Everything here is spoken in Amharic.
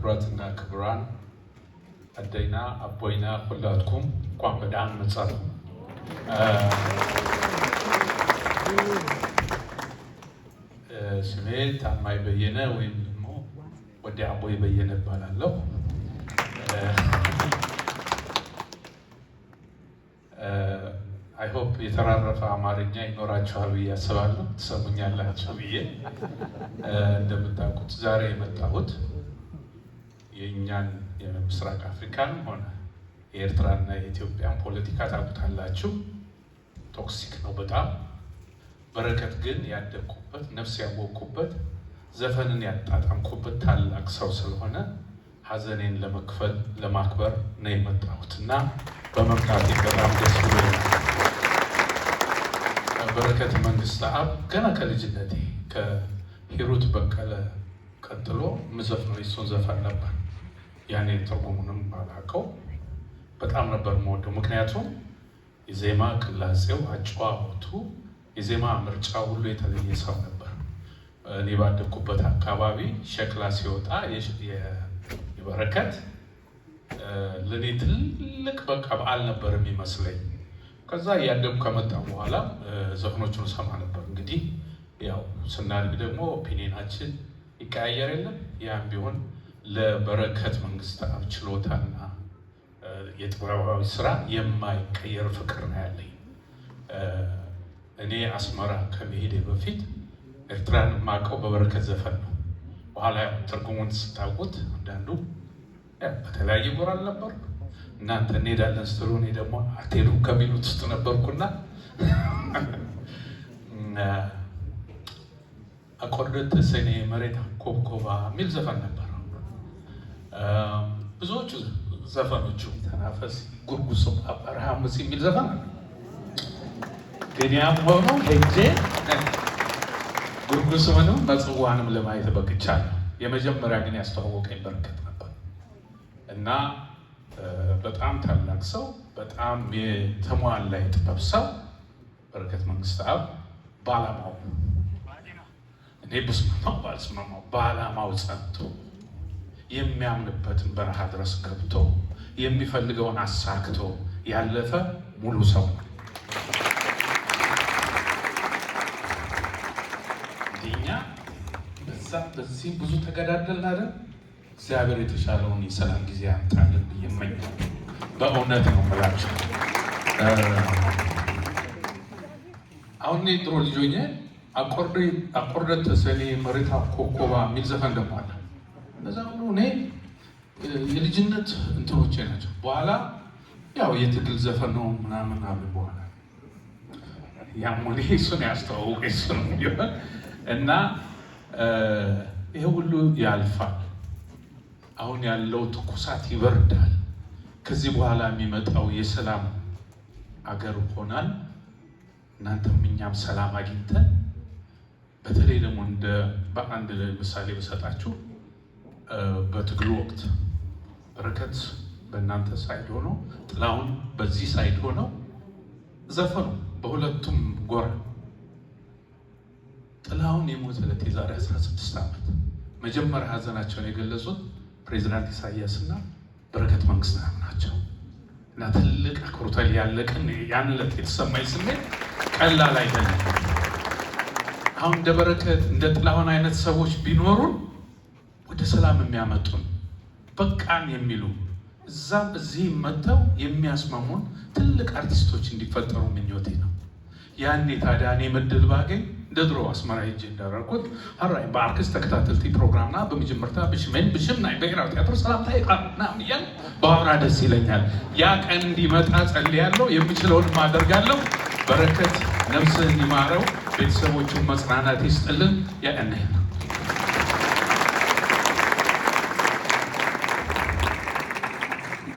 ክቡራትና ክቡራን፣ ኣደይና ኣቦይና ኩላትኩም እንኳን ብደሓን መጻእኩም። ስሜ ታማኝ በየነ ወይም ደግሞ ወዲ አቦይ በየነ እባላለሁ። I hope የተራረፈ አማርኛ ይኖራችኋል ብዬ አስባለሁ፣ ትሰሙኛላችሁ ብዬ። እንደምታውቁት ዛሬ የመጣሁት የእኛን የምስራቅ አፍሪካን ሆነ የኤርትራና የኢትዮጵያን ፖለቲካ ታውቁታላችሁ። Toxic ነው በጣም። በረከት ግን ያደግኩበት፣ ነፍስ ያወቅኩበት፣ ዘፈንን ያጣጣምኩበት ታላቅ ሰው ስለሆነ ሀዘኔን ለመክፈል ለማክበር ነው የመጣሁት እና በመምጣቴ በጣም ደስ ብሎኛል። በረከት መንግስተአብ ገና ከልጅነቴ ከሂሩት በቀለ ቀጥሎ ምዘፍነው የሱን ዘፈን ነበር። ያኔ ትርጉሙንም ባላውቀው በጣም ነበር የምወደው። ምክንያቱም የዜማ ቅላጼው፣ አጨዋወቱ፣ የዜማ ምርጫ ሁሉ የተለየ ሰው ነበር። እኔ ባደግኩበት አካባቢ ሸክላ ሲወጣ የበረከት ለእኔ ትልቅ በቃ በዓል ነበር የሚመስለኝ። ከዛ እያደጉ ከመጣ በኋላ ዘፈኖቹን ሰማ ነበር። እንግዲህ ያው ስናድግ ደግሞ opinion ኣችን ይቀያየር የለም። ያም ቢሆን ለበረከት መንግስተአብ ችሎታና የጥበባዊ ስራ የማይቀየር ፍቅር ነው ያለኝ። እኔ አስመራ ከመሄዴ በፊት ኤርትራን የማውቀው በበረከት ዘፈን ነው። በኋላ ትርጉሙን ስታውቁት አንዳንዱ በተለያየ ጎራ አልነበርኩ፣ እናንተ እንሄዳለን ስትሉ እኔ ደግሞ አትሄዱም ከሚሉት ውስጥ ነበርኩና አቆርደት ተሰኔ መሬት ኮብኮባ የሚል ዘፈን ነበር። ብዙዎቹ ዘፈኖቹ ተናፈስ ጉርጉሶ አበርሃሙስ የሚል ዘፈን አለ። ግን ያም ሆኖ ሄጄ ጉርጉሶንም መጽዋንም ለማየት በቅቻለሁ። የመጀመሪያ ግን ያስተዋወቀኝ በረከት ነበር እና በጣም ታላቅ ሰው፣ በጣም የተሟላ የጥበብ ሰው በረከት መንግስተአብ በዓላማው፣ እኔ ብስማማው ባልስማማው፣ በዓላማው ጸንቶ የሚያምንበትን በረሃ ድረስ ገብቶ የሚፈልገውን አሳክቶ ያለፈ ሙሉ ሰው ነው። እኛ በዛ በዚህም ብዙ ተገዳደልን አይደል? እግዚአብሔር የተሻለውን የሰላም ጊዜ ያምጣልን ብዬ እመኛለሁ። በእውነት ነው የምላቸው። አሁን እኔ ድሮ ልጅ ሆኜ አቆርደት ተሰኔ መሬታ ኮኮባ የሚል ዘፈን ደግሞ አለ። እነዛ ሁሉ እኔ የልጅነት እንትኖቼ ናቸው። በኋላ ያው የትግል ዘፈን ነው ምናምን አሉ። በኋላ ያም ሆነ እሱን ያስተዋወቀ እሱ ነው እና ይሄ ሁሉ ያልፋል። አሁን ያለው ትኩሳት ይበርዳል። ከዚህ በኋላ የሚመጣው የሰላም አገር ሆናል። እናንተም እኛም ሰላም አግኝተን፣ በተለይ ደግሞ እንደ በአንድ ምሳሌ በሰጣችሁ፣ በትግሉ ወቅት በረከት በእናንተ side ሆኖ ጥላሁን በዚህ side ሆነው ዘፈኑ፣ በሁለቱም ጎራ። ጥላሁን የሞተ ዕለት የዛሬ 16 ዓመት መጀመሪያ ሀዘናቸውን የገለጹት ፕሬዚዳንት ኢሳያስ እና በረከት መንግስተአብ ናቸው እና ትልቅ አክብሮታል። ያለቅን ያን ዕለት የተሰማኝ ስሜት ቀላል አይደለም። አሁን እንደ በረከት፣ እንደ ጥላሁን አይነት ሰዎች ቢኖሩን ወደ ሰላም የሚያመጡን፣ በቃን የሚሉ፣ እዛም እዚህም መጥተው የሚያስማሙን ትልቅ አርቲስቶች እንዲፈጠሩ ምኞቴ ነው። ያኔ ታዲያ እኔ መድል ባገኝ እንደ ድሮ አስመራ ሄጄ እንዳደረኩት ሕራይ በአርክስ ተከታተልቲ ፕሮግራምና በመጀመርታ ብሽመን ብሽም ናይ ብሔራዊ ቲያትር ሰላምታ ይቃል ምናምን እያል ባወራ ደስ ይለኛል። ያ ቀን እንዲመጣ ጸልያለሁ። የምችለውን አደርጋለሁ። በረከት ነፍስህን ይማረው፣ ቤተሰቦቹን መጽናናት ይስጥልን። ያእነህ ነው።